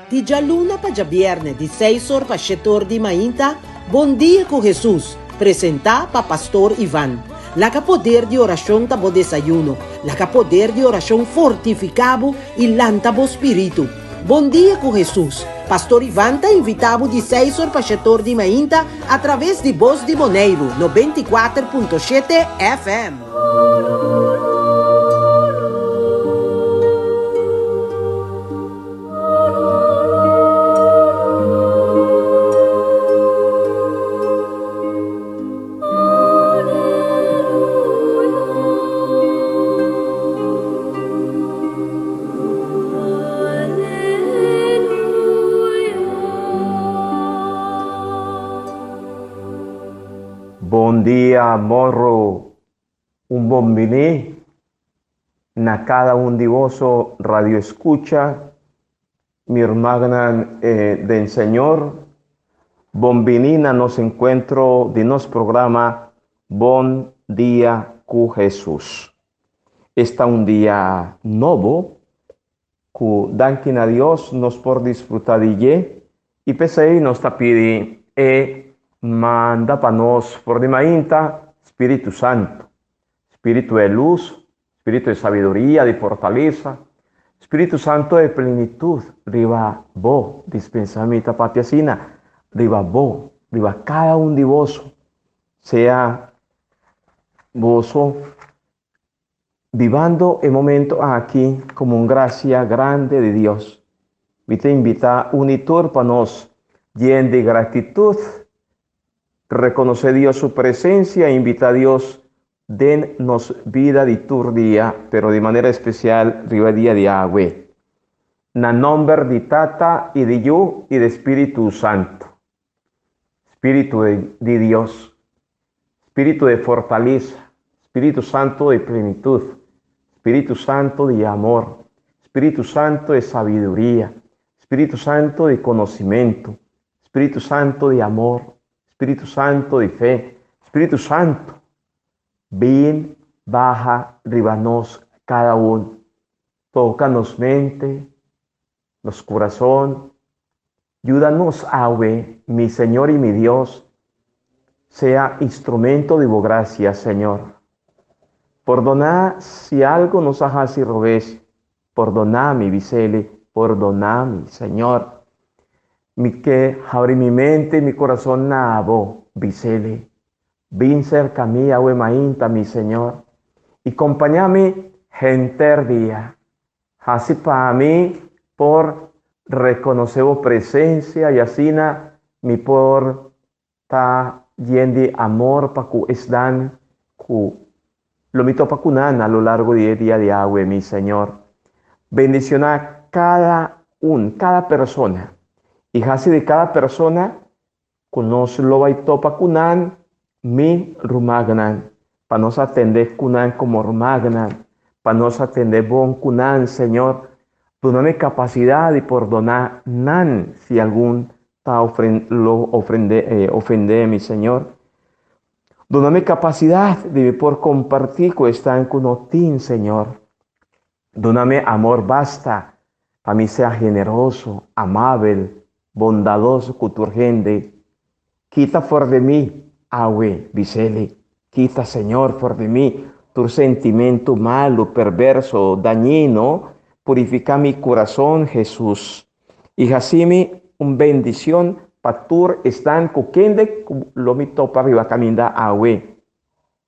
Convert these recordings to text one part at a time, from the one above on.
Di djaluna pa djabièrnè di seis or pa shete or di mainta, Bon Dia ku Hesus, presentá pa Pastor Ivan. Laga poder di orashon ta bo desayuno. Laga poder di orashon fortifiká bo i lanta bo spiritu. Bon Dia ku Hesus, Pastor Ivan ta invitá bo di seis or pa shete or di mainta atraves di Bos di Boneiru 94.7 FM. Bon dia morro un bon bini na cada un di boso radio escucha mi hermananan den Señor bon bini na nos encuentro di nos programa Bon Dia cu Jesus. Esta un dia nobo cu danki na Dios nos por disfruta di dje y p'esey nos ta pidi e manda pa nos for di mainta Spiritu Santo, Spiritu e luz, Spiritu e sabiduria, di fortalesa, Spiritu Santo e plenitud riba bo, dispensa mi ta papia asina, riba bo, riba cada un di boso, sea boso Bibando e momento aki como un gracia grande di Dios, mi ta invita un y tur pa nos yen di gratitud reconoce Dios su presencia y invita Dios den nos bida di tur dia, pero di manera especial riba e dia di awe. Na nomber di Tata y di Yu y di Spiritu Santo. Spiritu di Dios, Spiritu di fortalesa, Spiritu Santo di plenitud, Spiritu Santo di amor, Spiritu Santo di sabiduria, Spiritu Santo di conocimento, Spiritu Santo di amor, Spiritu Santo di fe, Spiritu Santo, bin baha riba nos cada un, toca nos mente, nos kurason. Yuda nos awe, mi Señor i mi Dios, sea instrumento di bo grasia, Señor. Pordoná si algo nos a hasi robes, pordoná mi, bis'Eli, pordoná mi, Señor. Mi ke habri mi mente i mi kurason na bo, bis'Eli. Bin serka mi awe mainta, mi Señor, i kompañá mi henter dia. Hasi pa mi por rekonosé bo presensia i asina mi por ta yen di amor pa ku esnan ku lo mi topa ku nan a lo largo di e dia di awe, mi Señor. Bendishoná kada un, kada persona, i hasi di kada persona Ku nos lo bai topa ku nan, mi rumannan, pa nos atendé ku nan komo rumannan, pa nos atendé bon ku nan, Señor, duna mi kapasidat di pordoná nan si algun ta lo ofendé mi, Señor. Duna mi kapasidat di mi por kompartí ku esnan ku no tin, Señor. Duna mi amor basta pa mi sea generoso, amabel, bondadoso ku tur hende. Kita for di mi, awe, bis'Eli, kita, Señor, for di mi tur sentimentu malu, perverso, dañino, purifiká mi kurason, Hesus, i hasi mi un bendishon pa tur esnan ku kende ku lo mi topa riba kaminda awe.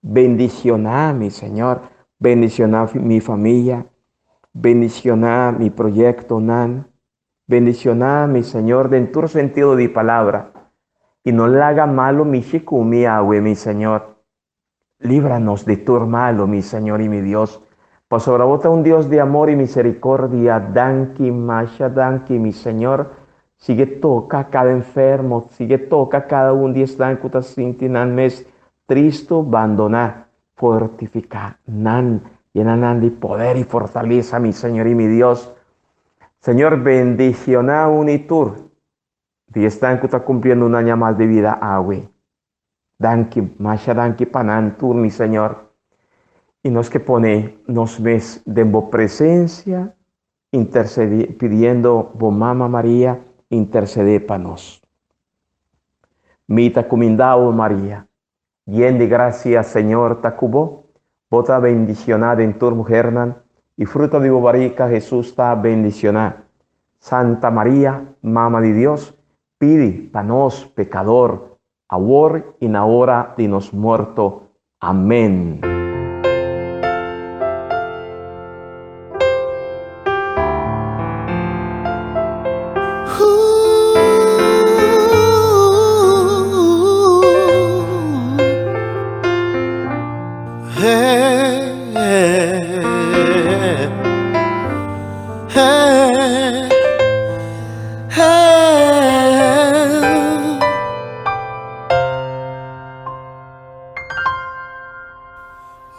Bendishoná mi, Señor, bendishoná mi famia, bendishoná mi proyektonan, bendishoná mi, Señor, den tur sentido di palabra, i no laga malu mishi ku mi awe, mi Señor. Líbranos di tur malu, mi Señor i mi Dios, pasobra bo ta un Dios di amor i misericordia. Danki, masha danki, mi Señor. Sigui toka kada enfermo, sigui toka kada un di esnan ku ta sinti nan mes Tristu bandoná, fortifiká nan, yena nan di poder i fortalesa, mi Señor i mi Dios. Señor, bendicioná un i tur di esnan ku ta kumpliendo un aña mas di bida awe. Danki, masha danki pa nan tur, mi Señor. I nos ke pone nos mes den bo presensia. Intercede, pidiendo bo Mama Maria intercede pa nos. Mi ta cuminda bo Maria, yen di gracia Señor ta cu bo, bo ta bendiciona den tur muhernan, y fruto di bo barica Jesus ta bendiciona. Santa Maria, Mama di Dios, pidi pa nos pecador, awor y na ora di nos morto. Amén.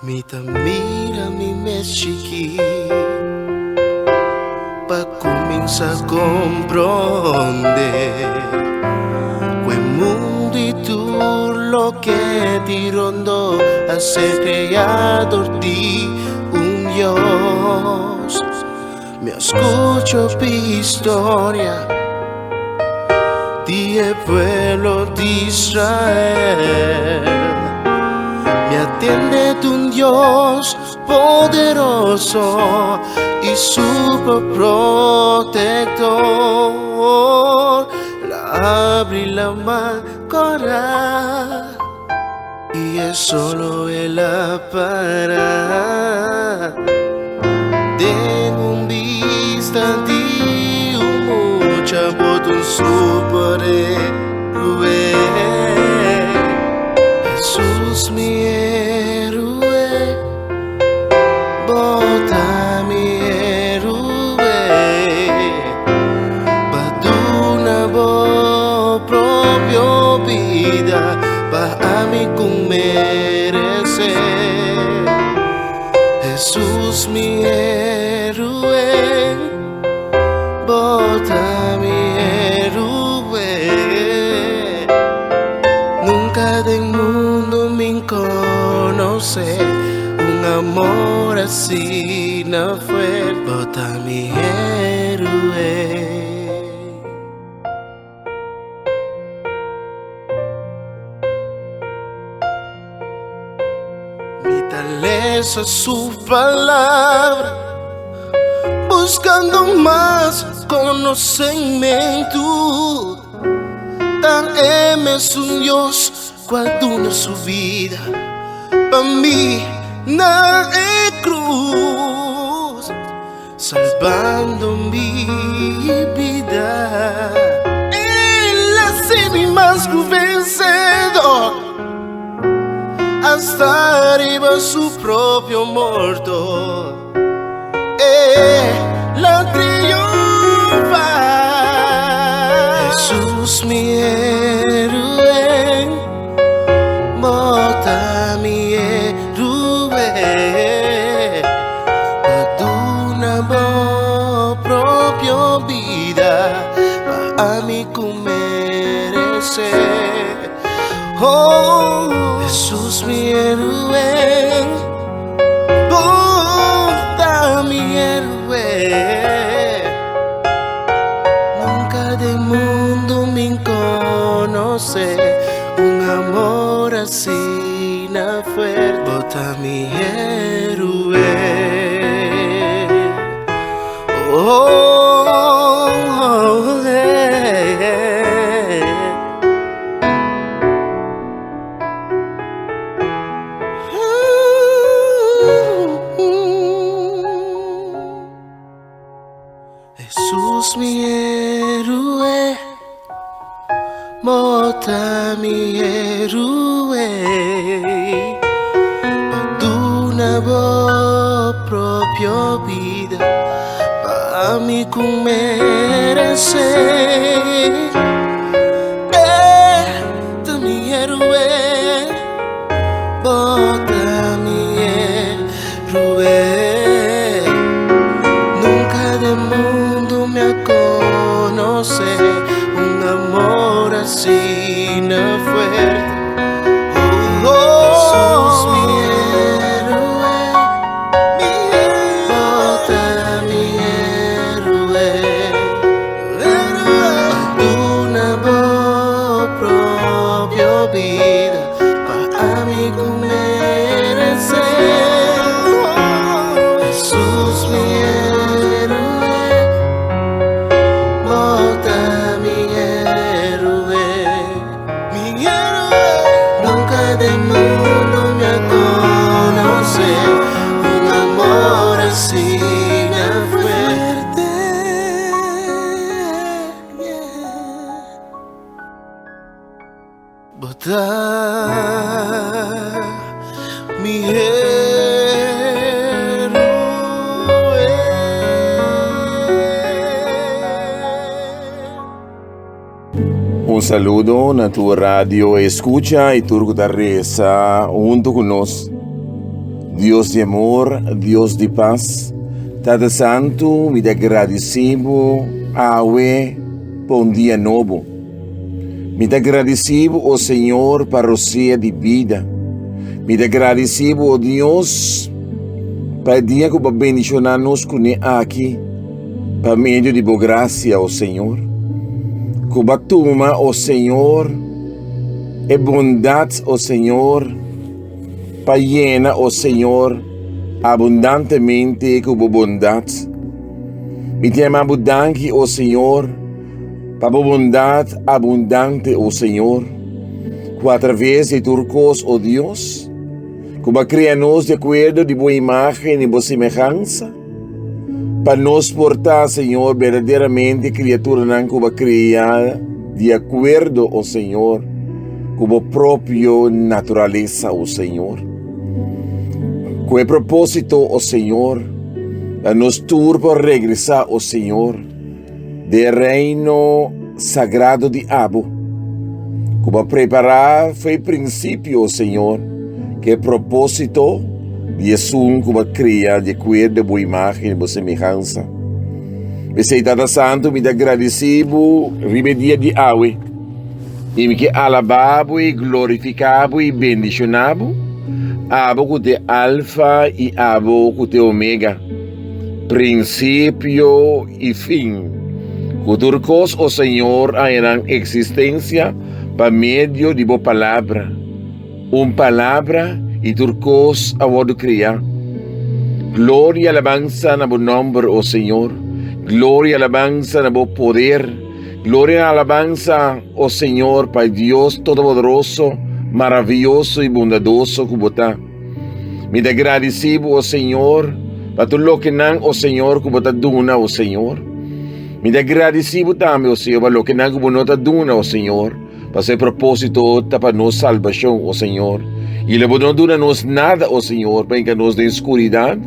Mi ta mira mi mes chikí pa kuminsá komprondé ku e mundu i tur loke tin rondó a ser kreá dor di un Dios. Mi a skucha hopi historia di e pueblo di Israel. Mi a tende di un Dios poderoso i super protector. El a abri laman kòrá i e solo el a para. Den un bista di un mucha bo ta un superhéroe. Jesús mi héroe, bo ta mi héroe. B'a duna bo propio bida pa ami ku merece. Jesús mi héroe, bo ta mi héroe. Nunca den mundo mi conoce un amor asina fuerte. Bo ta mi héroe. Mi ta lesa su palabra, buscando mas conocimiento. Ta e mesun Dios cual duna su vida pa mi na e cruz, salbando mi bida. El a haci mi mas cu vencedor, hasta riba su propio morto. El a triunfa. Jesús mi héroe, bo ta mi héroe. B'a duna bo propio bida pa ami ku merece. Oh, Jesús mi héroe, bo ta mi héroe. Nunca den mundo mi conoce un amor asina fuerte. Bo ta mi héroe. Oh, oh, eh. Jesús mi héroe, bo ta mi héroe. B'a duna bo propio bida pa ami ku merece. Eh, ta mi héroe, bo ta mi héroe. Nunca den mundo mi a conoce un amor asina fuerte. Oh, oh, Jesús mi héroe, mi bo ta mi héroe. bida pa ami ku meresé. Oh, Hesus mi héroe, bo ta mi héroe, mi héroe. Nunka den mundu mi a konosé un amor asina fuerte. Bo ta mi héroe. Un saludo na tur radio escucha y tur cu ta reza hunto cu nos. Dios di amor, Dios di paz, Tata Santo, mi ta gradeci bo awe pa un dia nobo. Mi ta gradeci bo, o Señor, pa rosea di bida. Mi ta gradeci bo, o Dios, pa e dia cu bo a bendiciona nos cune aki pa medio di bo gracia, o Señor. Cu bo a tuma, o Señor, e bondad, o Señor, pa yena, o Señor, abundantemente cu bo bondad. Mi ta yama bo danki, o Señor, pa bo bondad abundante, o Señor, cu atraves di tur cos, o Dios, cu bo a crea nos di acuerdo di bo imagen y bo semehansa, pa nos por ta, Señor, berdaderamente criaturanan cu bo a crea di acuerdo, o Señor, cu bo propio naturalesa, o Señor. Cu e proposito, o Señor, pa nos tur por regresa, o Señor, den reino sagrado di Abo, cu bo a prepara for e principio, o Señor, cu e proposito di esun cu bo a crea di acuerdo bo imagen y bo semehansa. P'esey, Tata Santo, mi ta gradici bo riba e dia di awe. I mi ke alabá bo i glorifiká bo i bendishoná bo, abo ku ta e Alfa i abo ku ta e Omega, prinsipio i fin. Ku tur kos, o Señor, a haña nan eksistensia pa medio di bo palabra. Un palabra i tur kos a wòrdu kreá. Gloria i alabansa na bo nòmber, o Señor. Gloria i alabansa na bo poder. Gloria i alabansa, o Señor, pa e Dios Todopoderoso, maravioso i bondadoso ku bo ta. Mi ta gradisí bo, o Señor, pa tur lokenan, o Señor, ku bo ta duna, o Señor. Mi ta gradisí bo tambe, o Señor, pa lokenan ku bo no ta duna, o Señor. Pasobra e propósito ta pa nos salbashon, o Señor. I lo bo no duna nos nada, o Señor, pa hinka nos den skuridat,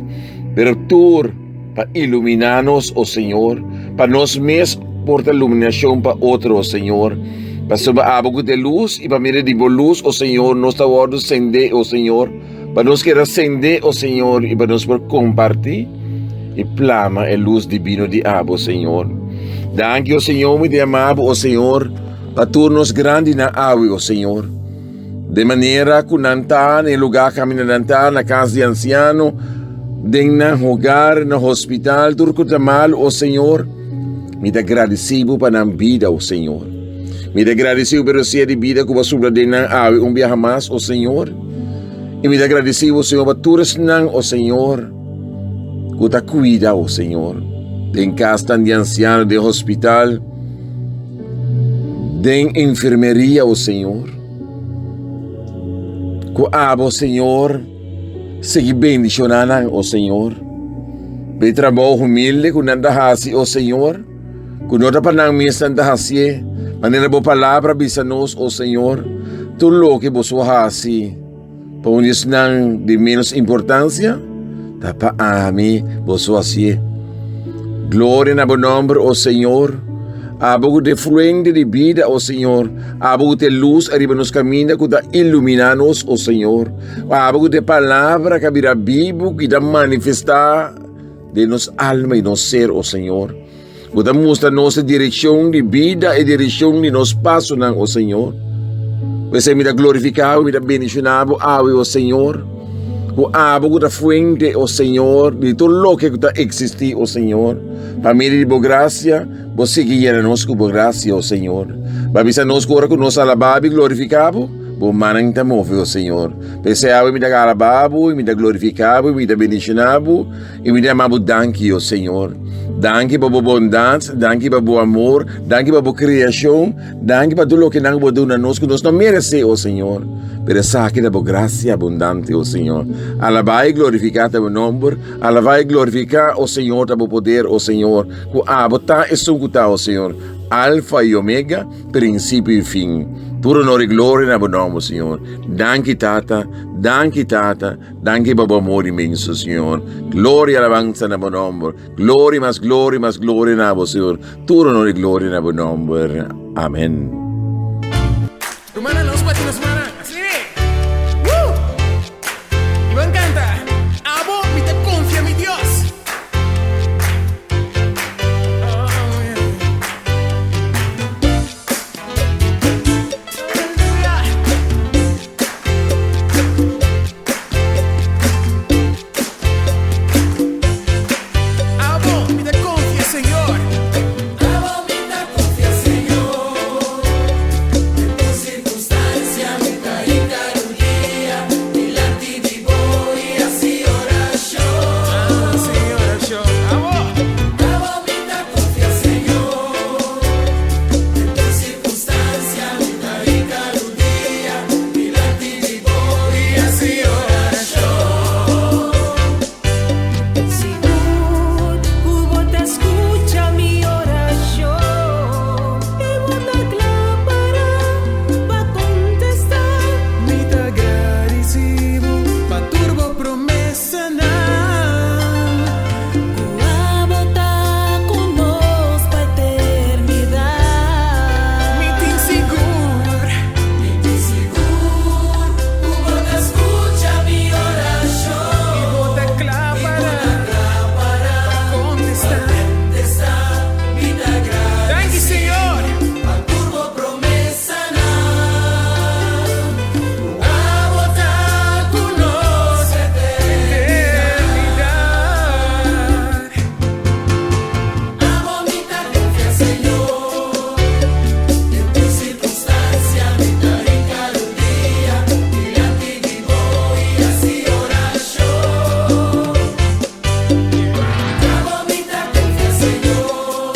pero tur pa iluminá nos, o Señor, pa nos mes por ta luminashon pa otro, o Señor. Pasobra abo ku ta e lus, i pa medio di bo lus, o Señor, nos ta wòrdu sendé, o Señor, pa nos keda sendé, o Señor, i pa nos por kompartí i plama e lus dibino di abo, Señor. Danki, o Señor, mi ta yama bo, o Señor. Pa tur nos grandinan awe, o Señor, den manera ku nan ta na e lugá kaminda nan ta, na kas di ansiano, den nan hogar, na hospital, tur ku ta malu, o Señor, mi ta gradisí bo pa nan bida, o Señor. Mi ta gradisí bo pa e rosea di bida ku bo a supla den nan awe un biaha mas, o Señor. I mi ta gradisí bo, Señor, pa tur esnan, o Señor, ku ta kuida, o Señor, den kasnan di ansiano, den hospital, Den enfermeria, o Señor. Ku abo, Señor, sigui bendishoná nan, o Señor. Pe trabou humilde ku nan ta hasi, o Señor, ku no ta pa nan mes nan ta hasié, manera bo palabra bisa nos, o Señor, tur loke boso hasi pa un di esnan di ménos importansia, ta pa ami boso hasié. Gloria na bo nòmber, o Señor. Abo ku ta e fuente di bida, o Señor. Abo ku ta e lus ariba nos kaminda ku ta iluminá nos, o Señor. Abo ku ta e palabra ku a bira bibu ku ta manifestá den nos alma i nos ser, o Señor. Bo ta mustra nos e direkshon di bida, e direkshon di nos pasonan, o Señor. P'esei mi ta glorifiká bo, mi ta bendishoná bo awe, o Señor. Ku abo ku ta fuente, o Señor, di tur loke ku ta eksistí, o Señor. Pa medio di bo grasia, bo sigui yena nos ku bo grasia, o Señor. Bo a bisa nos ku ora ku nos alabá bo i glorifiká bo, Bo mannan ta move, o Señor. P'esei awe mi ta alabá bo, i mi ta glorifiká bo, i mi ta bendishoná bo, i mi ta yama bo danki, o Señor. Danki pa bo bondat, danki pa bo amor, danki pa bo kreashon, danki pa tur loke nan bo duna nos ku nos no meresé, o Señor. Pero esaki ta bo grasia abundante, o Señor. Alabá i glorifiká ta bo nomber, alabá i glorifiká, o Señor, ta bo poder, o Señor, ku abo ta esun ku ta, o Señor, Alfa i Omega, Prinsipio i fin. Tur honor i gloria na bo nomber, Señor. Danki, Tata. Danki, Tata. Danki pa bo amor inmenso, Señor. Gloria i alabansa na bo nomber. Gloria, mas gloria, mas gloria na bo, Señor. Tur honor i gloria na bo nomber. Amen. Rumannan, nos bati nos mannan. Asina e! Woo! I ban kanta, Abo mi ta konfia mi Dios! Oh, yeah. Aleluya! Abo mi ta konfia Señor. Abo mi ta konfia Señor. Den tur sirkunstansia mi ta hinka rudia dilanti di bo i hasi orashon. Hasi orashon. Abo. Abo mi ta konfia Señor. Den tur sirkunstansia mi ta hinka rudia dilanti di bo i hasi orashon. Sigur ku bo ta skucha mi orashon i bo ta kla para pa kontestá. Mi ta gradisí bo pa tur bo promesanan. Ku abo ta ku nos pa eternidat. Mi tin sigur. Mi tin sigur ku bo ta skucha mi orashon. I bo ta kla para. Pa kontestá. Mi ta Danki, gradisí Señor. pa tur bo promesanan. Ku abo ta ku nos Eternidat. Abo mi ta konfia, Señor. Den tur sirkunstansia mi ta hinka rudia dilanti di bo i hasi orashon. Abo mi ta konfia, Señor.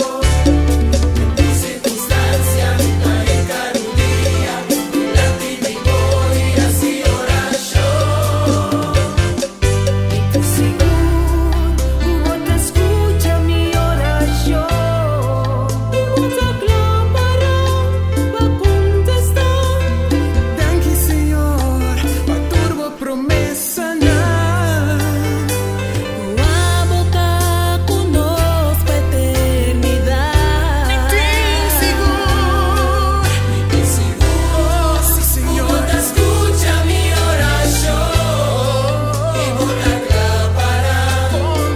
Den tur sirkunstansia mi ta hinka rudia dilanti di bo i hasi orashon. Mi ta sigur ku bo ta skucha mi orashon i bo ta kla para pa kontestá. Danki Señor pa tur bo promesanan. Ku abo ta ku nos pa eternidat. Mi tin sigur. Mi tin sigur. Oh, si Señor. Ku bo ta skucha mi orashon i bo ta kla para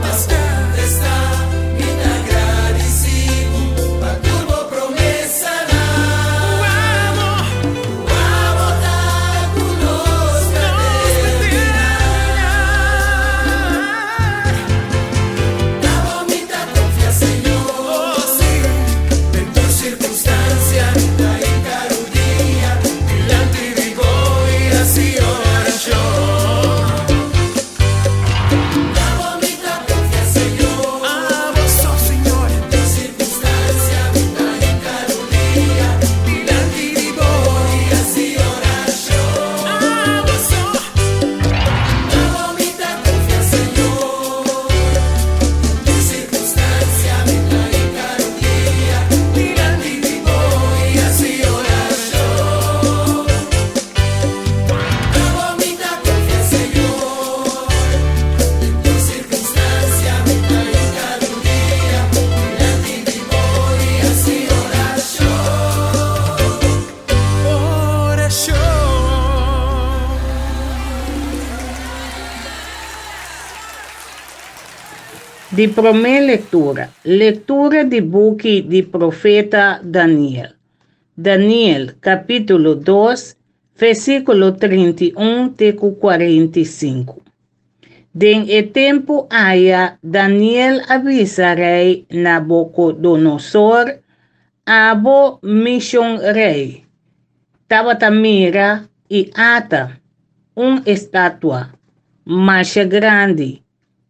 pa kontestá. Mi ta gradisí bo pa tur bo promesanan. Ku abo ta ku nos pa eternidat. Abo mi ta konfia Señor. Den tur sirkunstansia mi ta hinka rudia dilanti di bo i hasi orashon. Abo mi ta konfia Señor. Abo so Señor. Den tur sirkunstansia mi ta hinka rudia dilanti di bo i hasi orashon. Abo so. Abo mi ta konfia Señor. Den tur sirkunstansia mi ta hinka rudia dilanti di bo i hasi orashon. Abo mi ta konfia Señor. Den tur sirkunstansia mi ta hinka rudia dilanti di bo i hasi orashon. Orashon. Di promé lektura. Lektura di buki di profeta Daniel. Daniel, kapítulo dos, versíkulo 31 te ku 45. Den e tempu aya Daniel a bisa rei Nabukodonosor, Abo, mi shon rei, tabata mira i I ata, un estatua masha grandi,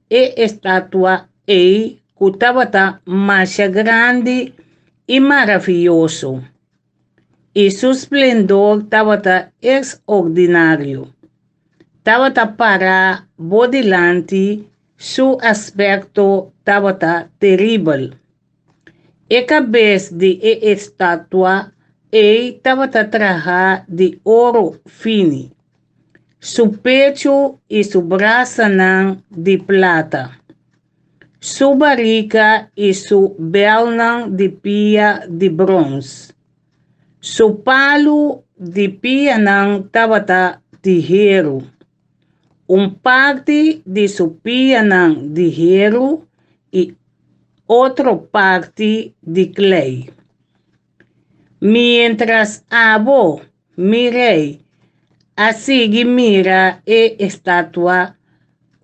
e estatua ei ku tabata masha grandi i maravioso, i su splendor tabata ekstraordinario, tabata pará bo dilanti, su aspekto tabata teribel. E kabes di e estatua ei tabata trahá di oro fini, su pechu i su brasanan di plata, su barika i su bèlnan di pia di bròns. Su palu di pianan tabata di heru, un parti di su pianan di heru i otro parti di klei. Miéntras abo, mi rei, a sigui mira e estatua,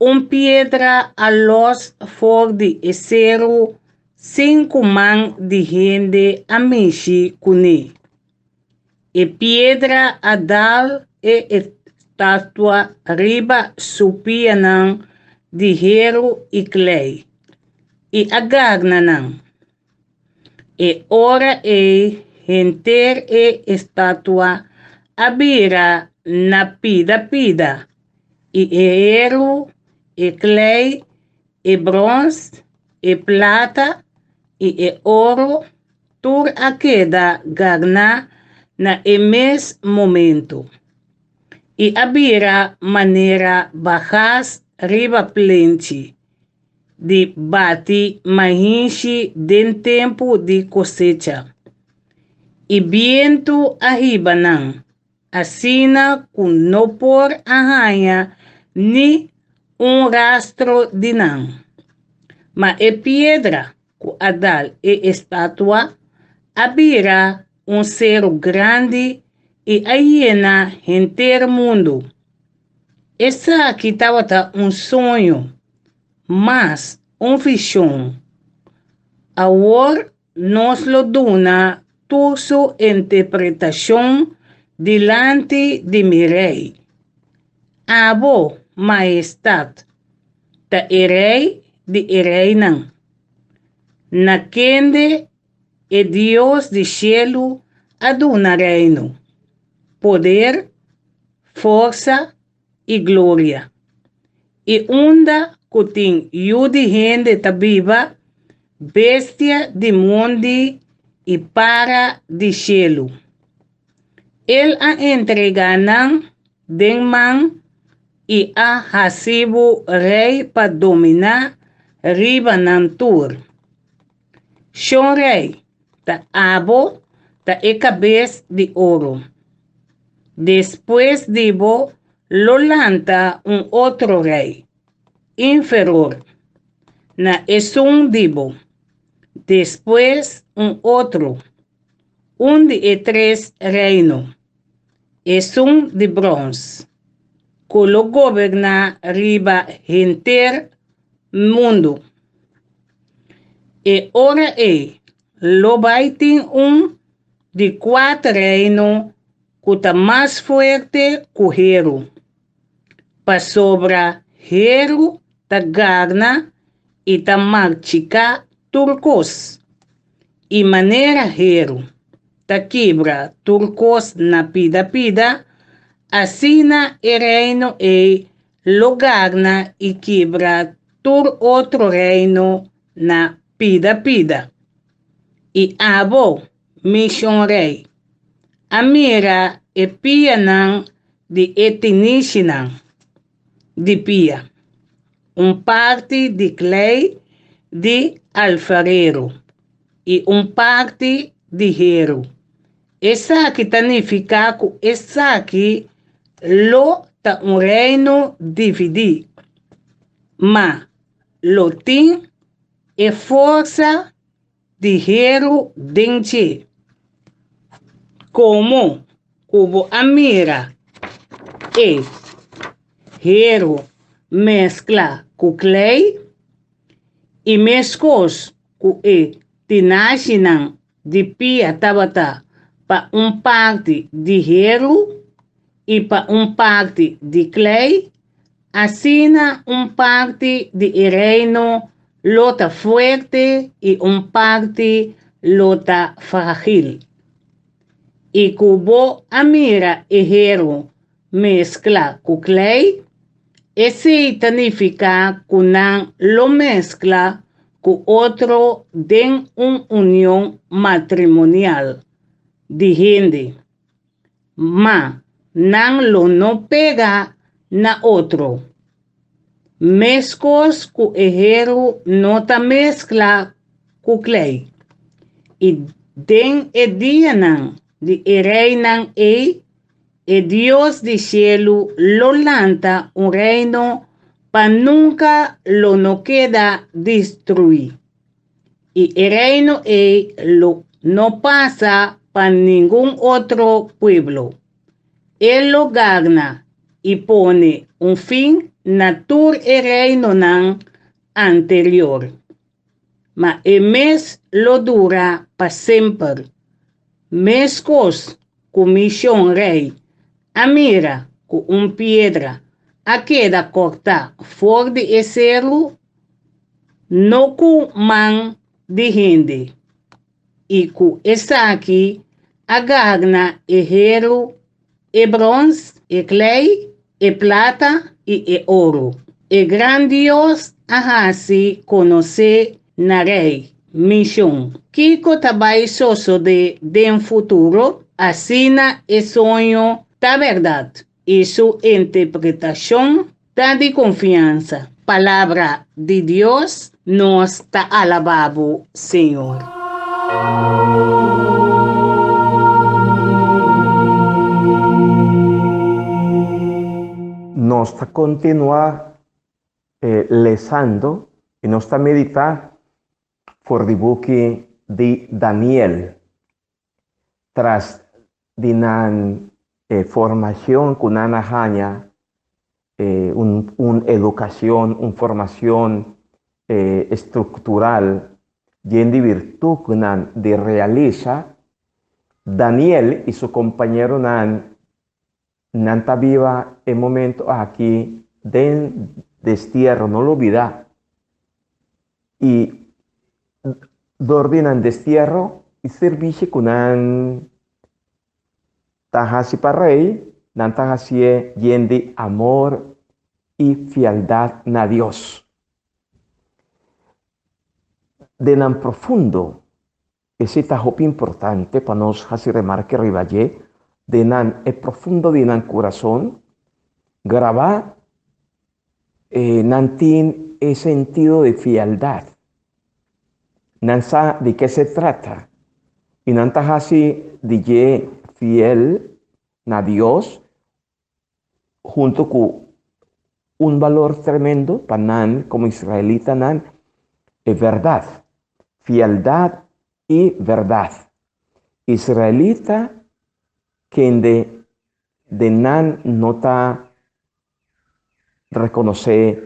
un piedra a lòs for di e seru sin ku man di hende a mishi kuné. E piedra a dal e estatua riba su pianan di heru i klei, i a garna nan. E ora ei henter e estatua a bira na pida pida, i e heru, e klei, e bròns, e plata i e oro tur a keda garná na e mes momento, i a bira manera bagas riba plenchi di bati mainshi den tempu di kosecha. I bientu a hiba nan, asina ku no por a haña ni un rastro di nan. Ma e piedra ku a dal e estatua a bira un seru grandi i a yena henter mundu. Esaki tabata un soño, mas un vishon. Awor nos lo duna tur su interpretashon dilanti di mi rei. Abo, Mahestat, ta e rei di e reinan, na kende e Dios di shelu a duna reino, poder, forsa i gloria. I unda ku tin yu di hende ta biba, bestia di mondi i para di shelu. El a entregá nan den man i a hasi bo rei pa dominá riba nan tur. Shon rei, ta abo ta e kabes di oro. Despues di bo lo lanta un otro rei, inferior na esun di bo, despues un otro, un di e tres reino, esun di bròns, ku lo goberná riba henter mundu. E ora ei lo bai tin un di kuater reino ku ta mas fuerte ku heru, pasobra heru ta garna i ta marchiká tur kos, i manera heru ta kibra tur kos na pida pida, asina e reino ei lo garna i kibra tur otro reino na pida pida. I abo, mi shon rei, a mira e pianan di e tinishinan di pia, un parti di klei di alfarero i un parti di heru. Esaki ta nifiká ku esaki lo ta un reino dividí, ma lo tin e forsa di heru den dje. Komo ku bo a mira e heru meskla ku klei, i meskos ku e tinashinan di pia tabata pa un parti di heru. i pa un parti di klei, asina un parti di e reino lo ta fuerte i un parti lo ta fragil. I ku bo a mira e heru meskla ku klei, esei ta nifiká ku nan lo meskla ku otro den un union matrimonial di hende, ma nan lo no pega na otro, meskos ku e heru no ta meskla ku klei. I den e dianan di e reinan ei, e Dios di shelu lo lanta un reino pa nunka lo no keda destruí. I e reino ei lo no pasa pa ningun otro pueblo. E lo gana i pone un fin na tur e reinonan anterior. Ma e mes lo dura pa semper. Meskos ku mi shon rei a mira ku un piedra a keda kòrtá for di e seru, no ku man di hende, i ku esaki a garna e heru, e brons, e klei, e plata i e oro. E gran Dios a hasi konosé na rei, mi shon, kiko ta bai sosodé den futuro, asina e soño ta bèrdat i su interpretashon ta di konfiansa. Palabra di Dios, nos ta alabá bo, Señor. Nos ta kontinuá lesando i nos ta meditá for di buki di Daniel. Tras di nan formacion cu nan a haña, un educacion, un formacion estructural yen di virtud cu nan di realisa, Daniel y su compañeronan nan ta biba e momento aki den destierro, no lo olbida. Y dor di nan destierro y servicio cu nan ta haci pa rey, nan ta hacié yen di amor y fieldad na Dios. Den nan profundo Esei ta hopi importante pa nos hasi remarke riba dje, den nan e profundo di nan kurason, grabá e nan tin e sentido di fieldat. Nan sa di ke se trata i nan ta hasi di dje fiel na Dios hunto ku un balor tremendo pa nan komo israelitanan, e bèrdat, fieldat i bèrdat. Israelita kende den nan no ta rekonosé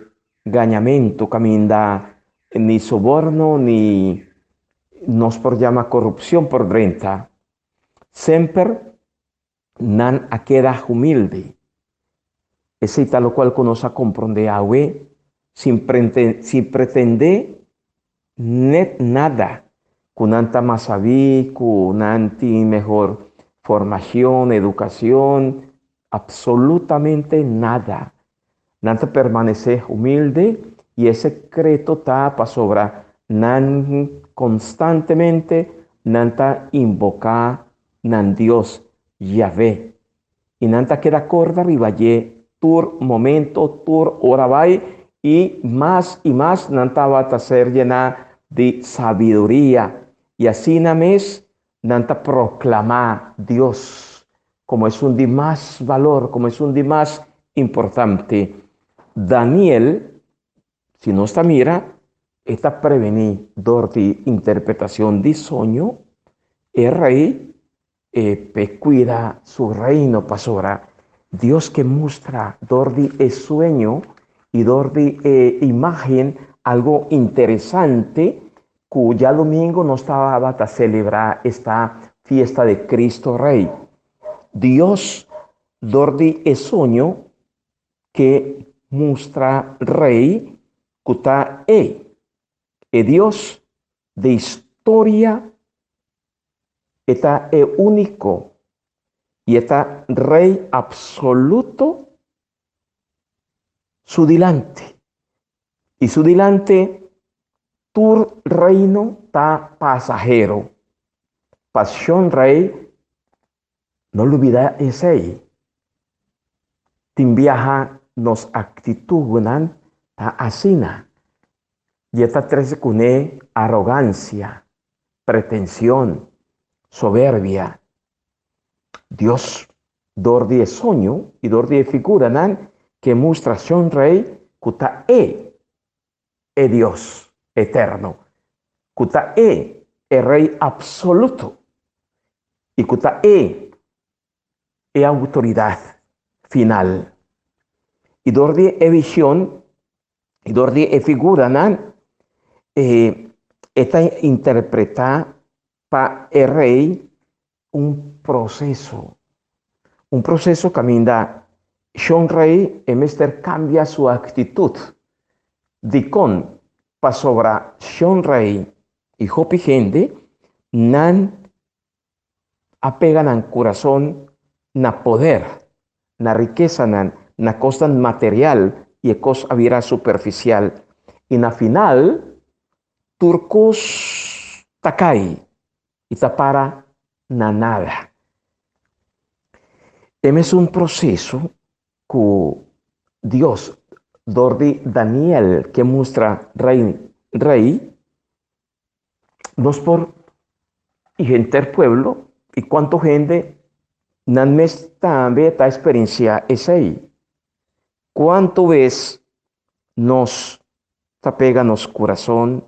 gañamentu kaminda ni soborno ni nos por yama korupshon por drenta, semper Nan a keda humilde. Esei ta lokual ku nos a komprondé awe, sin sin pretendé nèt nada, ku nan ta mas sabí, ku nan tin mehor formashon, edukashon, apsolutamente nada. Nan ta permanesé humilde i e sekreto ta pasobra nan konstantemente nan ta inboká nan Dios, Yahvé, i nan ta keda kòrda riba dje tur momento, tur ora bai, i mas i mas nan tabata ser yená di sabiduria, i asina mes Nan ta proklamá Dios komo esun di mas balor, komo esun di mas importante. Daniel, si nos ta mira, e ta prevení dor di interpretashon di soño e rei e p'e kuida su reino pasobra Dios ke mustra dor di e sueño i dor di e imágen algo interesante Cu djadomingo nos tabata celebra esta fiesta de Cristo Rey. Dios Dor di e soño ke mustra rei ku ta e, e Dios di historia, e ta e úniko i e ta rei apsoluto su dilanti. I su dilanti tur reino ta pasahero. Pasion rei No lubida esei. Tin biaha nos aktitudnan ta asina i e ta trese kuné arogansia, pretension, soberbia. Dios, dor di e soño i dor di e figuranan ke mustra Shon Rei ku ta E, e Dios eterno, ku ta E e Rei absoluto i ku ta E e outoridat final. I dor di e vision i dor di e figuranan e e ta interpretá pa e Rei un proseso. Un proseso kaminda Shon Rei e mester kambia su aktitut. Dikon? Pasobra Shon Rei i hopi hende nan a pega nan kurason na poder, na rikesanan, na kosnan material i e kos a bira superfisial. I na final tur kos ta kai i ta para na nada. E mesun proseso ku Dios dor di Daniel ke mustra rei rei, nos por i henter pueblo i kuantu hende nan mes tambe ta eksperensiá esei. Kuantu bes nos ta pega nos kurason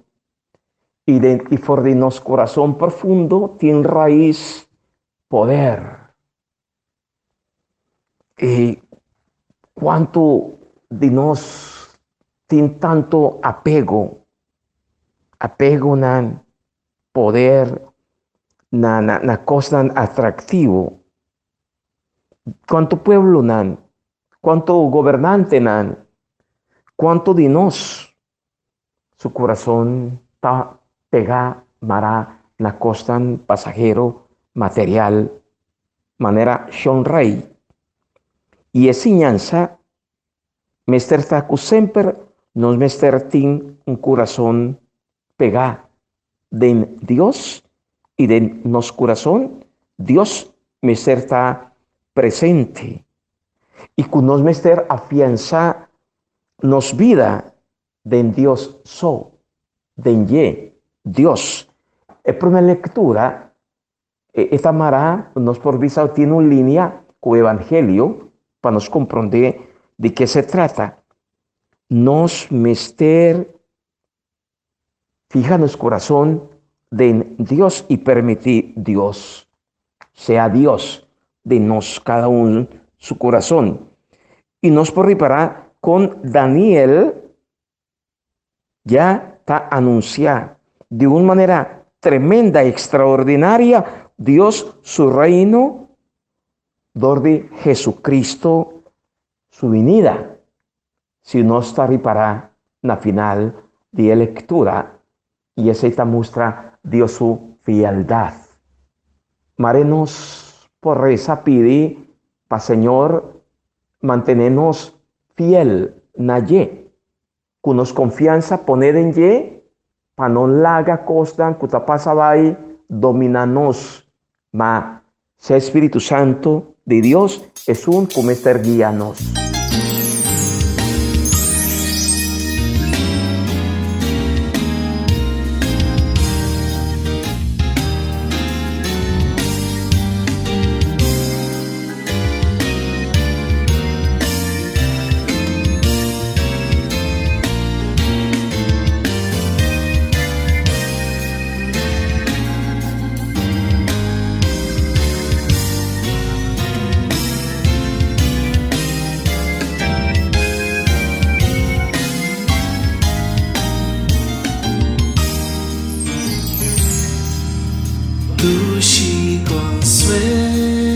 i den i for di nos kurason profundo tin rais poder. I kuantu di nos tin tantu apego, apegonan, poder na na na kosnan atraktivo. Kuantu pueblonan Cuanto gobernantenan, cuanto di nos su curason ta pega mará na cosnan pasahero, material, manera Shon Rey. Y e siñansa mester ta cu semper nos mester tin un curason pegá den Dios i den nos kurason, Dios mester ta presente i ku nos mester afiansá nos bida den Dios so, den dje, Dios. E promé lektura e ta mará, nos por bisa tin un linia ku Evangelio pa nos komprondé di ke se trata. Nos mester Fija nos corazón den Dios y permití Dios sea Dios den nos cada un su corazón. Y nos por ripará con Daniel ya ta anunciá de un manera tremenda, extraordinaria, Dios su reino dor di Jesucristo su venida. Si nos ta ripará na final di e lektura, i esei ta mustra Dios su fieldat. Mare nos por resa pidi pa Señor mantené nos fiel na dje, ku nos konfiansa poné den dje pa no laga kosnan ku ta pasa bai dominá nos, ma Sea Spiritu Santu di Dios esun ku mester guia nos. Dushi consuelo.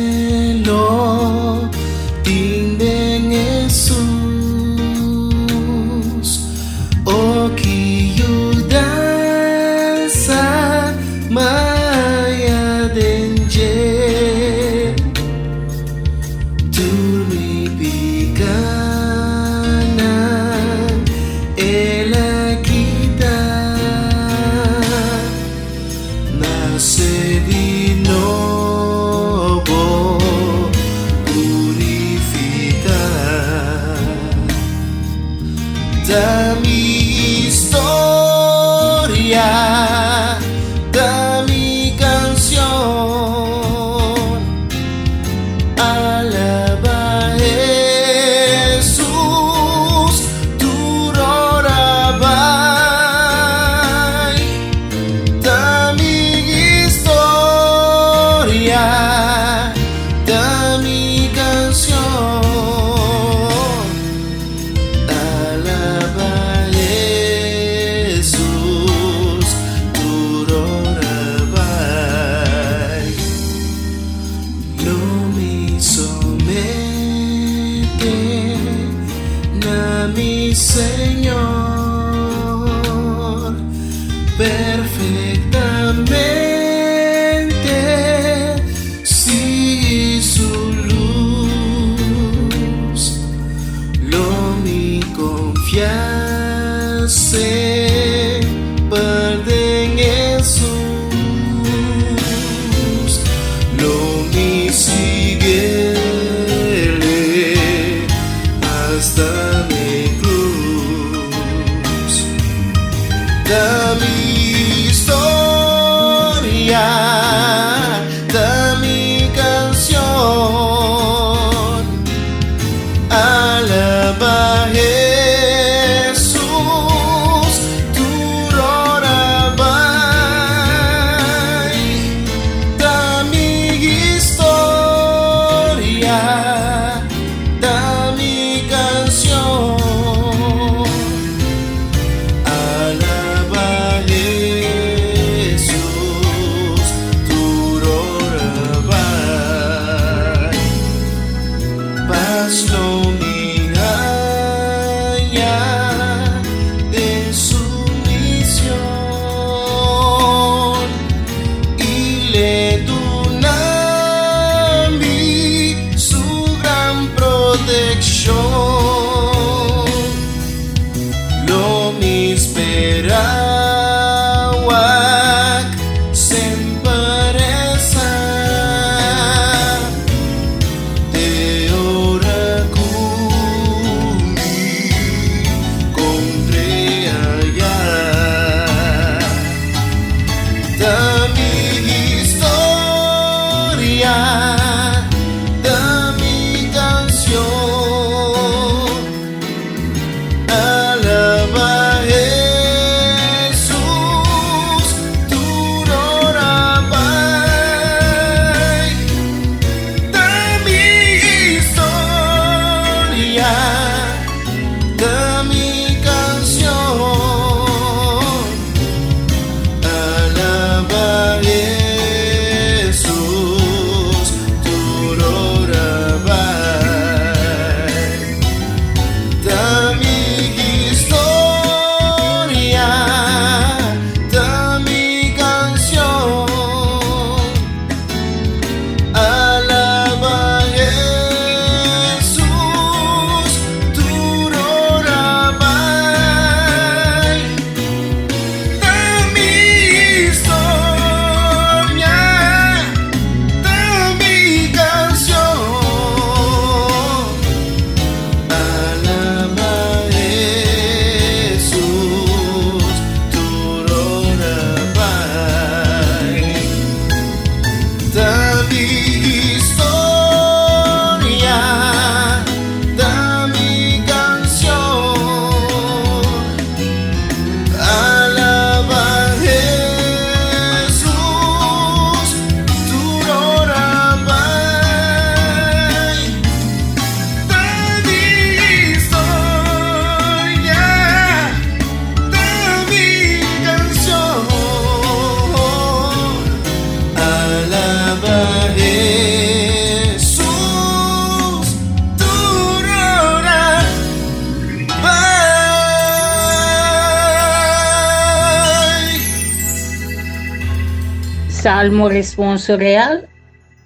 Salmo responsorial,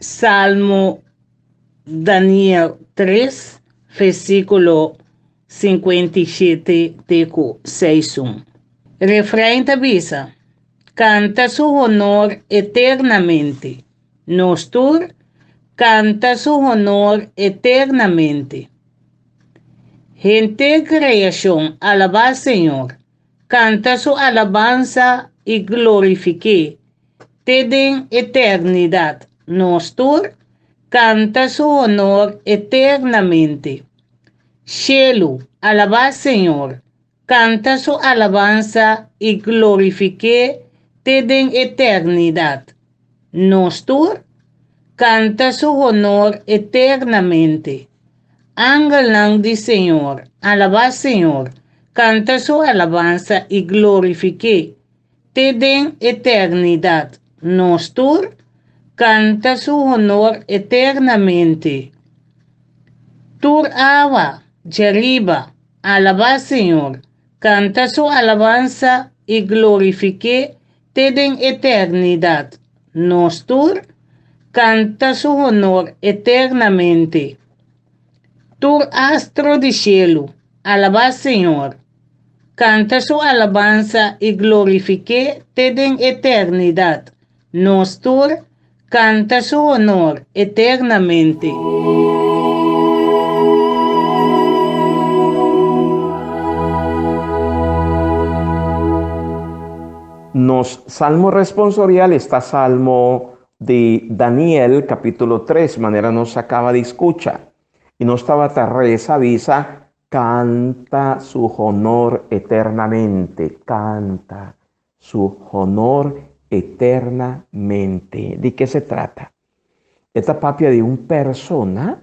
Salmo Daniel 3, versíkulo 57 te ku 61. Refrain ta bisa, Kanta su honor eternamente. Nos tur, kanta su honor eternamente. Henter kreashon, alabá Señor. Kanta su alabansa i glorifik'é te den eternidat. Nos tur, kanta su honor eternamente. Shelu, alabá Señor. Kanta su alabansa i glorifik'é te den eternidat. Nos tur, kanta su honor eternamente. Angelnan di Señor, alabá Señor, kanta su alabansa i glorifik'é te den eternidat. Nos tur, kanta su honor eternamente. Tur awa djariba, alabá Señor, kanta su alabansa i glorifik'é te den eternidat. Nos tur, kanta su honor eternamente. Tur astro di shelu, alabá Señor. Kanta su alabansa i glorifik'é te den eternidat. Nos tur, kanta su honor eternamente. Nos salmo responsorial esta salmo di Daniel capítulo 3, manera nos a caba di scucha. Y nos tabata reza bisa, canta su honor eternamente, canta su honor eternamente. Di ke se trata? E ta papia di un persona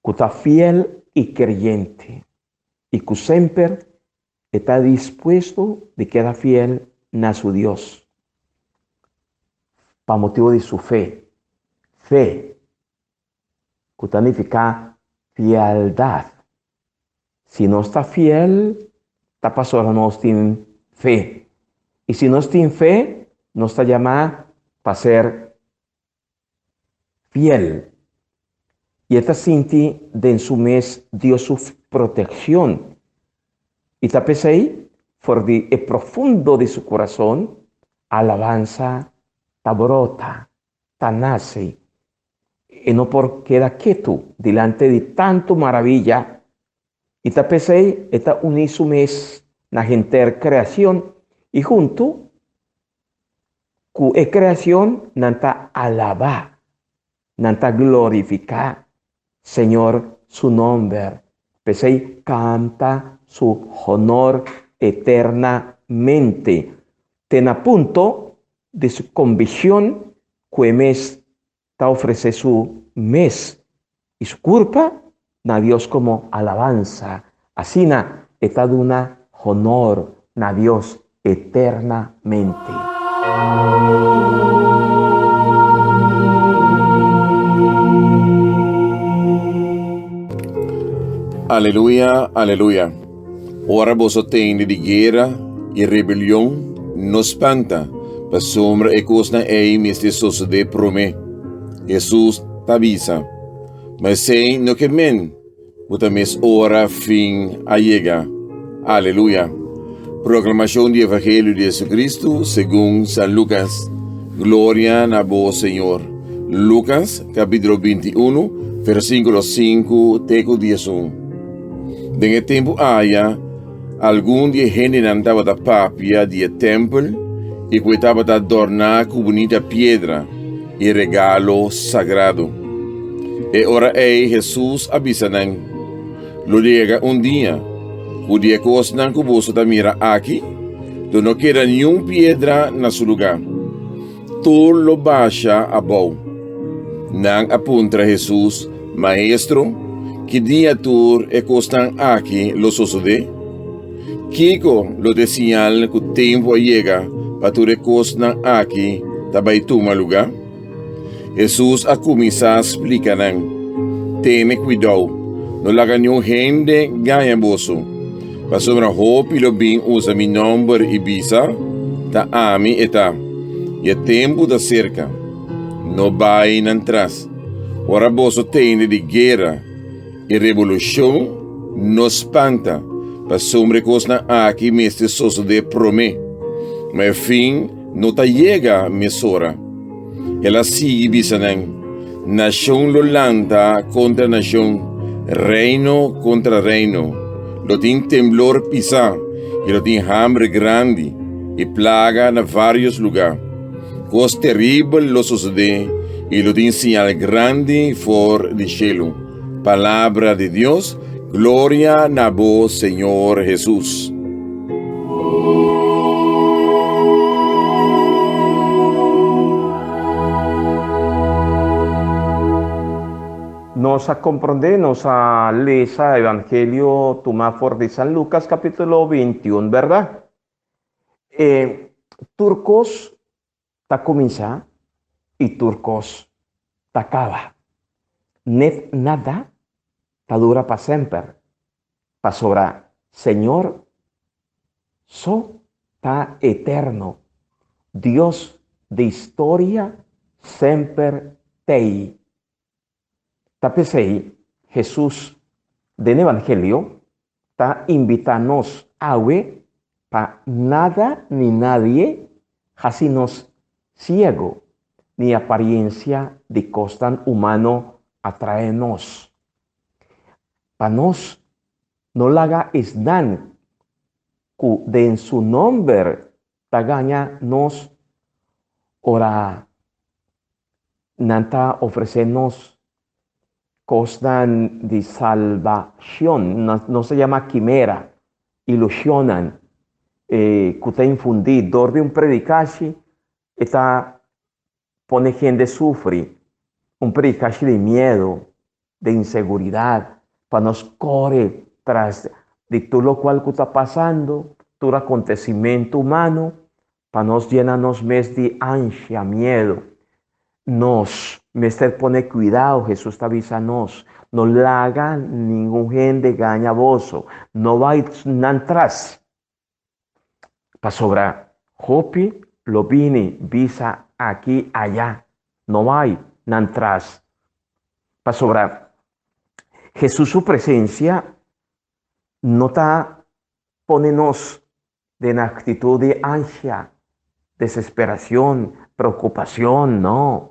ku ta fiel i kreyente i ku semper e ta dispuesto di keda fiel na su Dios pa motibu di su fe. Fe ku ta nifiká fieldat. Si nos ta fiel, ta pasobra nos tin fe. I si nos tin fe, nos ta yamá pa ser fiel. I e ta sinti den su mes Dios su protekshon. I ta p'esei, for di e profundo di su kurason, alabansa ta brota, ta nase. E no por keda ketu dilanti di tantu maraviya. I ta p'esei e ta uní su mes na henter kreashon i huntu ku e kreashon nan ta alabá, nan ta glorifiká Señor su nòmber. P'esei kanta su honor eternamente, te na punto di su konvikshon ku e mes ta ofresé su mes i su kurpa na Dios komo alabansa. Asina e ta duna honor na Dios eternamente. Aleluya, aleluya. Ora boso tende di guera i rebelion, no spanta, pasobra e kosnan ei mester sosodé promé. Hesus ta bisa, Ma esei no ke men ku ta mes ora fin a yega. Aleluya! Proklamashon di Evangelio di Hesukristu segun San Lukas. Gloria na bo, Señor. Lukas, kapítulo 21, versíkulo 5 te ku 11. Den e tempu aya, algun di e hendenan tabata papia di e tèmpel i ku e tabata dòrná ku bunita piedra i regalo sagrado. E ora ei Hesus a bisa nan, Lo yega un dia ku di e kosnan ku boso ta mira aki lo no keda niun piedra na su lugá. Tur lo basha abou. Nan a puntra Hesus, Maestro, ki dia tur e kosnan aki lo sosodé? Kiko lo ta e siñal ku tempu a yega pa tur e kosnan aki ta bai tuma lugá? Hesus a kuminsá splika nan, Tene kuidou, no laga niun hende gaña boso, pasobra hopi lo bin usa mi nòmber i bisa, Ta ami e ta. I e tempu ta serka. No bai nan tras. Ora boso tende di guera i revolushon, no spanta, pasobra e kosnan aki mester sosodé promé, ma e fin no ta yega mesora. El a sigui bisa nan, Nashon lo lanta kontra nashon, reino kontra reino. Lo tin temblor pisá i lo tin hamber grandi i plaga na vários lugá. Kos teribel lo sosodé i lo tin siñal grandi for di shelu. Palabra di Dios, Gloria na bo, Señor Hesus. Nos a komprondé, nos a lesa Evangelio tumá for di San Lucas capítulo 21, bèrdat? E tur kos ta kuminsá i tur kos ta kaba. Net nada ta dura pa semper, pasobra Señor so ta eterno, Dios di historia semper t'ei. Ta p'esei Hesus den Evangelio ta invitá nos awe pa nada ni nadie hasi nos siego ni apariencia di kosnan humano atraé nos. Pa nos no laga esnan ku den su nomber ta gaña nos ora nan ta ofresé nos kosnan di salbashon, nos ta yama kimera, ilushonnan ku ta infundí dor di un predikashi, e ta pone hende sufri, un predikashi di miedu, di inseguridat, pa nos kore tras di tur lokual ku ta pasando, tur akontesimentu humano, Pa nos yena nos mes di ansha, miedu. Nos mester pone kuidao, Hesus ta bisa nos, no laga ningun hende gaña boso, no bai nan tras. Pasobra hopi lo bini bisa aki aya, no bai nan tras. Pasobra Hesus su presensia no ta pone nos den actitud di ansha, desesperacion, preocupacion, no.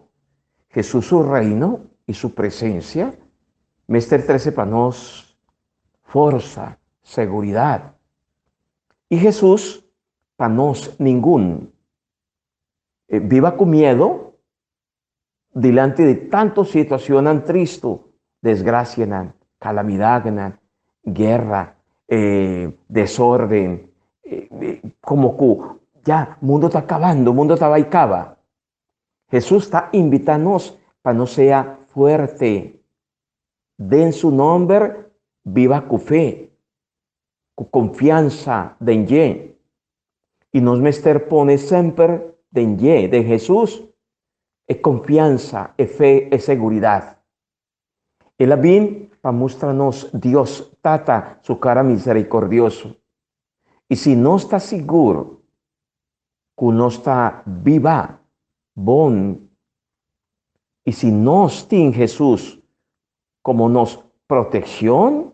Jesús su reino y su presencia mester trece pa nos forsa, seguridad. Y Jesús pa nos ningun biba cu miedo Dilanti di tantu situacionnan tristu, desgracianan, calamidadnan, guerra, desorden, como cu ya mundo ta cabando, mundo ta bay caba. Jesús ta invita nos pa nos sea fuerte. Den su nomber biba cu fe, cu confiansa den dje. I nos mester pone semper den dje, den Hesus, e konfiansa, e fe, e seguridat. El a bin pa mustra nos Dios Tata su kara miserikordioso. I si nos ta sigur ku nos ta biba bon i si nos tin Hesus komo nos protekshon,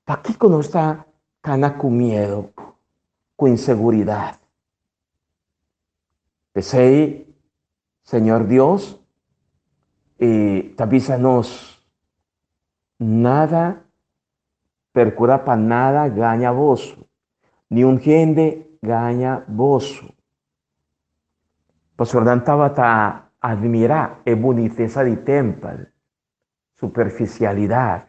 Pakiko nos ta kana ku miedu, ku inseguridat? P'esei, Señor Dios e ta bisa nos, Nada percura pa nada gaña boso, ni un hende gaña boso. Pasobra nan tabata admira e bunitesa di tempel, superficialidad.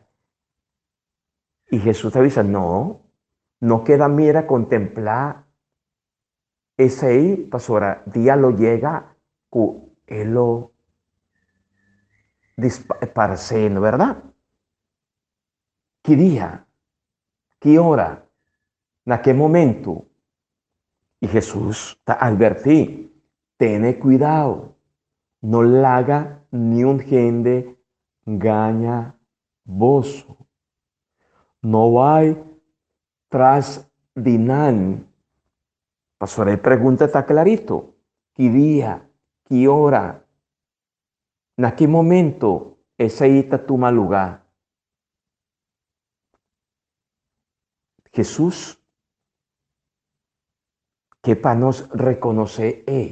Y Jesús ta bisa, no, no keda mira, contemplá esei, pasobra dia lo yega cu e lo disparcé, no berdad? Ki dia? Ki ora? Na ke momento? I Hesus ta advertí, Tene kuidou, no laga niun hende gaña boso. No bai tras di nan. Pasobra e pregunta ta klarito. Ki dia, ki ora, na ki momento esei ta tuma lugá. Hesus ke pa nos rekonosé e.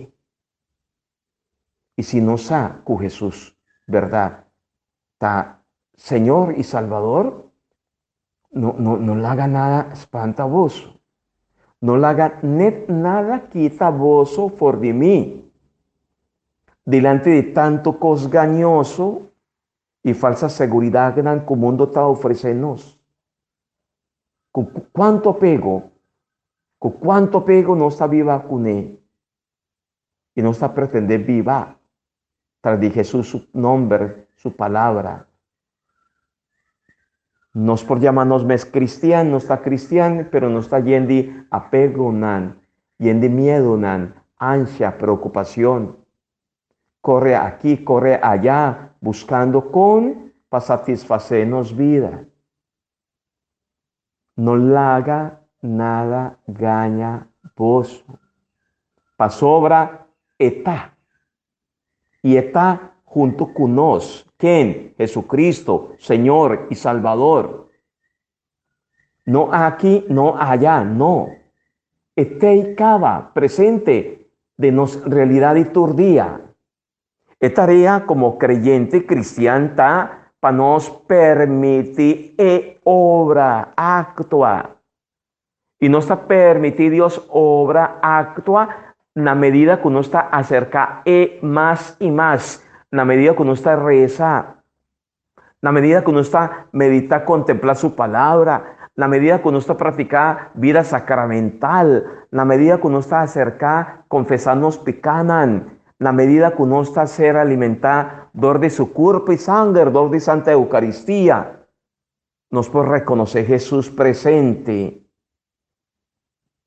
I si nos sa ku Hesus bèrdat ta Señor i Salbador, no, no, no laga nada spanta boso. No laga net nada kita boso for di mi. Dilanti di tantu kos gañoso i falsa seguridatnan ku mundu ta ofresé nos. Ku kuantu apego, ku kuantu apego nos ta biba kuné i nos ta pretendé biba tras di Hesus su nomber, su palabra. Nos por yama nos mes cristian, nos ta cristian, pero nos ta yen di apegonan, yen di miedonan, ansha, preocupacion. Corre aki, corre aya, buscando con pa satisface nos bida. No laga nada gaña boso, pasobra e ta, i e ta huntu ku nos, ken? Jesucristo, Señor i Salbador. No aki, no aya, no. E t'ei kaba presente den nos realidat di tur dia. E tarea komo kreyente kristian ta pa nos permití e obra aktua. I nos ta permití Dios obra aktua na medida ku nos ta aserká e mas i mas, na medida ku nos ta resa, na medida ku nos ta meditá, kontemplá su Palabra, na medida ku nos ta praktiká bida sakramental, na medida ku nos ta aserká konfesá nos pikánan, na medida ku nos ta ser alimentá dor di su kurpo i sanger, dor di Santa Eukaristia, nos por rekonosé Hesus presente.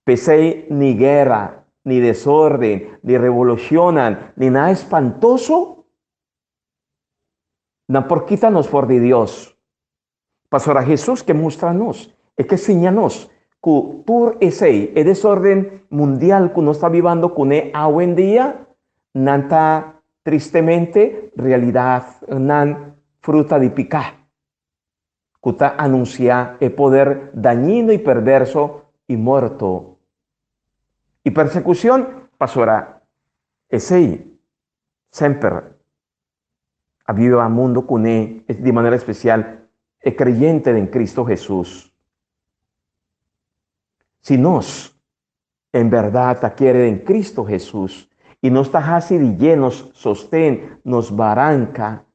P'esei ni guera, ni desórden, ni revolushonnan, ni nada espantoso Nan por kita nos for di Dios. Pasobra Hesus ke mustra nos, e ke siña nos ku tur esei, e desorden mundial ku nos ta bibando kuné awendia, nan ta tristemente realidatnan fruta di piká, ku ta anunsiá e poder dañino i perverso i morto i persekushon, pasobra esei Semper a biba mundu kuné, di manera espesial e kreyente den Kristu Hesus. Si nos en bèrdat ta kere den Kristu Hesus i nos ta hasi di dje nos sosten, nos baranka,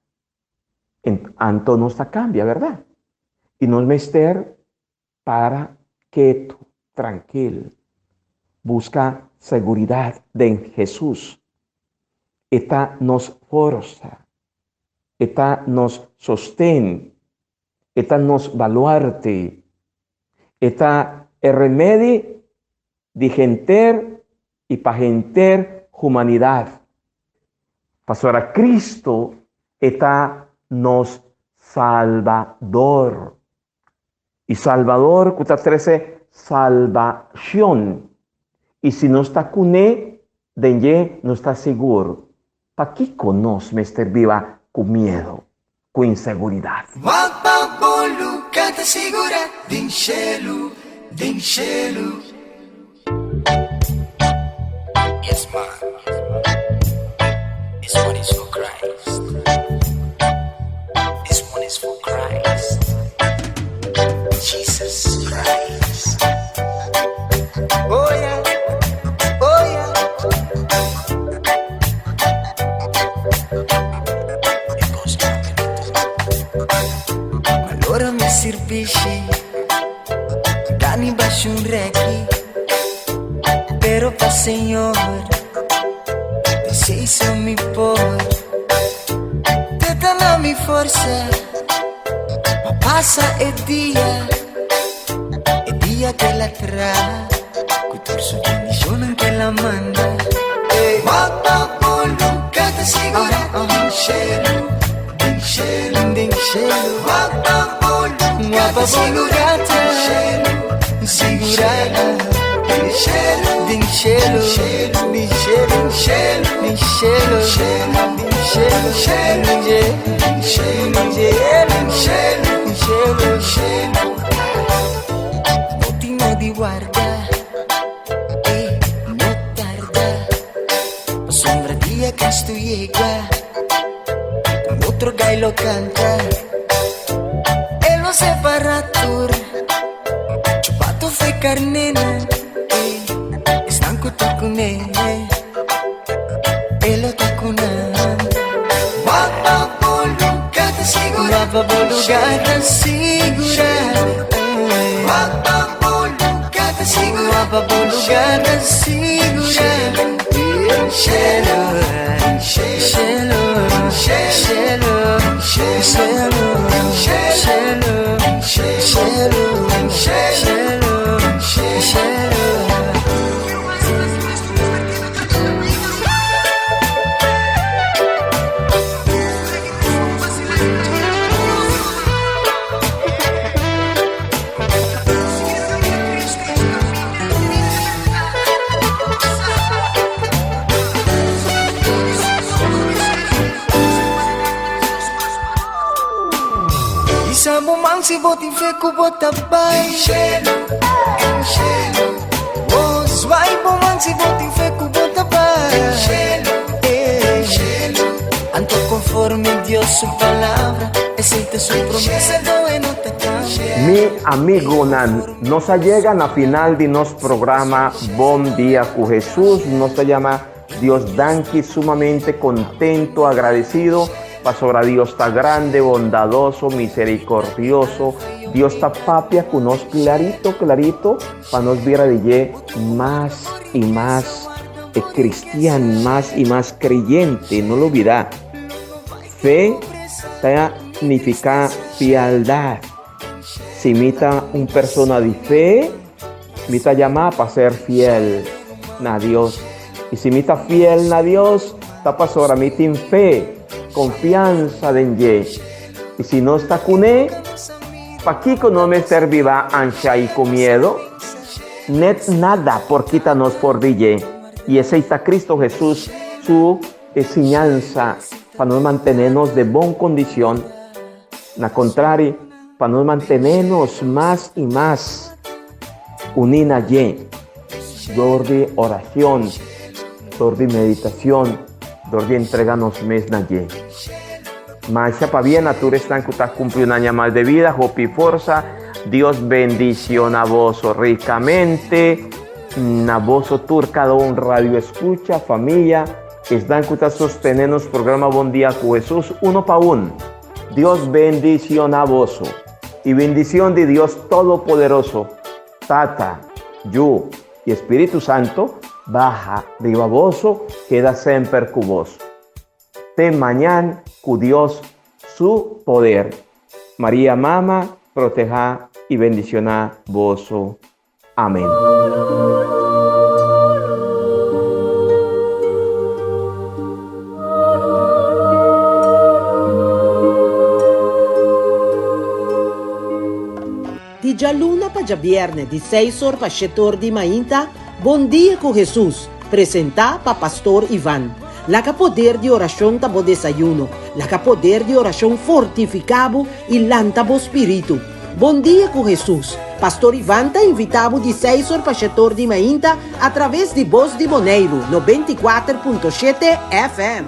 anto nos ta kambia, bèrdat? I nos mester para ketu, trankil. Buska seguridat den Hesus. E ta nos forsa. E ta nos sosten. E ta nos baluarte. E ta e remedi di henter i pa henter humanidat. Pasobra Cristo e ta nos Salbador. I Salbador ku ta trese salbashon. I si nos ta kuné, den dje nos ta sigur. Pakiko nos mester biba ku miedu, ku inseguridat? Wak pa bo luga ta sigura den shelu, den shelu. Yes man, this one is for Christ, this one is for Christ, Jesus Christ. Oh yeah, oh yeah. It goes Malora mi sirbishi. Dani basha un reki, pero pa Señor, esei so mi por. Te ta na mi forsa, pa pasa e dia, e dia ke la tra, ku tur su bendishonnan ke la manda. Wak pa bo luga ta sigura den shelu, den shelu, den shelu. Wak pa bo luga ta sigura den shelu, den shelu, den shelu. shelu, den shelu, den shelu, den shelu, den shelu, den shelu, shelu. No tin di warda, no tarda. Pasobra dia Cristo yega, otro gai lo canta. E lo separa tur, chupato fo'i carnénan, esnan cu ta cu ne, e lo ta cu nan. Wak pa bo lugar ta sigura, wak pa bo lugar ta sigura. Wak pa bo lugar ta sigura, wak pa bo lugar ta sigura. Shelo, shelo, shelo, shelo, shelo, shelo, shelo, shelo. Hisa bo man si bo tin fe ku bo ta bai. Oh, zwaai bo man si bo tin fe ku bo ta bai. Eh. Anto conforme Dios su palabra, esei ta su promesa, do e no ta cambia. Mi amigonan, nos a yega na final di nos programa Bon Dia ku Hesus. Nos ta yama Dios danki sumamente contento, agradecido, pasobra Dios ta grande, bondadoso, misericordioso. Dios ta papia ku nos clarito, clarito, pa nos bira di dje mas y mas cristian, mas y mas creyente. No lo olvida. Fe ta nifica fialdad. Si mi ta un persona di fe, mi ta yama pa ser fiel na Dios. Y si mi ta fiel na Dios, ta pasobra mi tin fe, confianza den dje. Y si nos ta cune, pakico no mester biba ansha y cu miedo? Net nada por kita nos for di dje. Y esey ta Cristo Jesus su enseñansa pa nos mantene nos de bon condicion. Na contrari, pa nos mantene nos mas y mas uní na dje dor di oracion, dor di meditacion, dor di entrega nos mes na dje. Masha pabia na tur esnan cu ta cumpli un aña mas de vida, hopi forsa, Dios bendiciona boso ricamente, na boso tur cada un radio escucha, familia, esnan cu ta sostene nos programa Bon Dia cu Jesus, uno pa un. Dios bendiciona boso. Y bendicion di Dios Todopoderoso, Tata, Yu y Espíritu Santo, baha riba boso, keda semper cu boso. Te mañan cu Dios su poder. Maria Mama proteha y bendiciona boso. Amen. Di djaluna pa djabierne di seis or pa shete or di mainta, Bon Dia ku Hesus, presentá pa Pastor Ivan. Laga poder di orashon ta bo desayuno, laga poder di orashon fortifiká bo i lanta bo spiritu. Bon Dia ku Hesus, Pastor Ivan ta invitá bo di seis or pa shete or di mainta atraves di Bos di Boneiru, 94.7 FM.